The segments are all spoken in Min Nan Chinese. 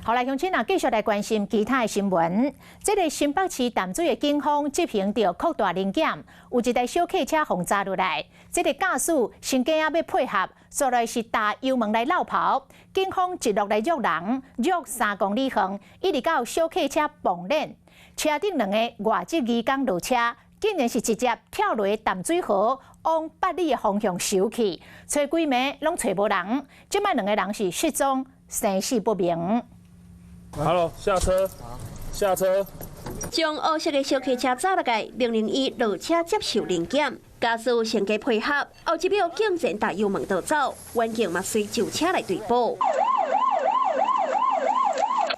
好來，鄉親啊，繼續來關心其他的新聞。這个新北市淡水的警方執行著擴大臨檢，有一台小客車予查落來，這个駕駛先驚欲配合，煞來是踏油門來落跑，警方一路來約人，約3公里遠，一直到小客車碰輾，車頂兩个外籍移工落車，竟然是直接跳落淡水河，往八里的方向游去，揣幾暝攏揣無人，這擺兩个人是失蹤，生死不明。 Hello，下車，下車。將烏色的小客車揸落來，命令伊落車接受臨檢。駕駛先加配合，後一秒竟然踏油門逃走，員警嘛隨上車來追捕。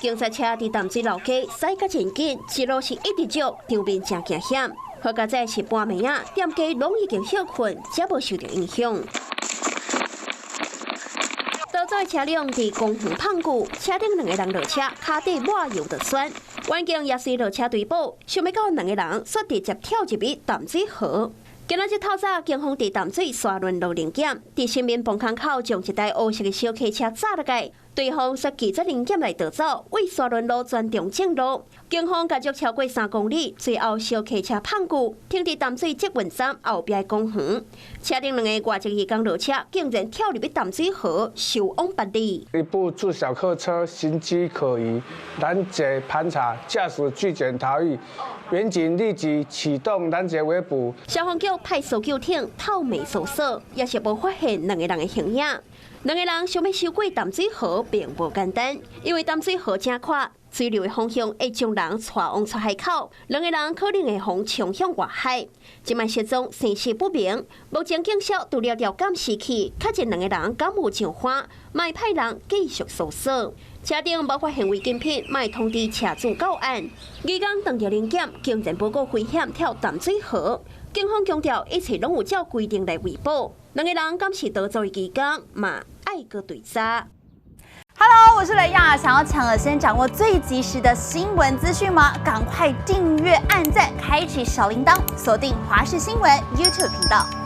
警察車佇淡水老街駛甲真緊，一路是一直捉，場面誠驚險。好佳哉是半暝仔，店家攏已經歇睏，才無受著影響。逃走的車輛佇公園碰舊，車頂兩个人落車，跤底抹油就竄。員警也隨落車追捕，想欲到兩个人煞直接跳入去淡水河。今仔日透早，警方佇淡水沙崙路臨檢，佇新民磅空口將一台烏色的小客車揸落來，對方煞拒絕臨檢來逃走，為沙崙路轉中正路。警方共捉超過3公里，最後小客車碰舊，停佇淡水捷運站後壁的公園。車頂兩个外籍移工落車，竟然跳入去淡水河，游往八里。一部自小客車形跡可疑，攔截盤查，駕駛拒檢逃逸，員警立即啟動攔截圍捕。消防局派搜救艇透暝搜索，也是無發現兩个人的形影。兩个人想欲游過淡水河並無簡單，因為淡水河誠闊，水流的方向會將人帶往出海口，兩个人可能會予沖向外海。這擺失蹤生死不明，目前警消除了調監視器，確認兩个人敢有上岸，嘛會派人繼續搜索。車頂無發現違禁品，嘛會通知車主告案。移工當著臨檢，竟然不顧危險跳淡水河。警方強調，一切攏有照規定來圍捕。兩个人敢是逃走的期間，嘛愛閣追查。 Hello，我是雷亞，想要搶先掌握最及時的新聞資訊嗎？趕快訂閱、按讚、開啟小鈴鐺，鎖定華視新聞 YouTube 頻道。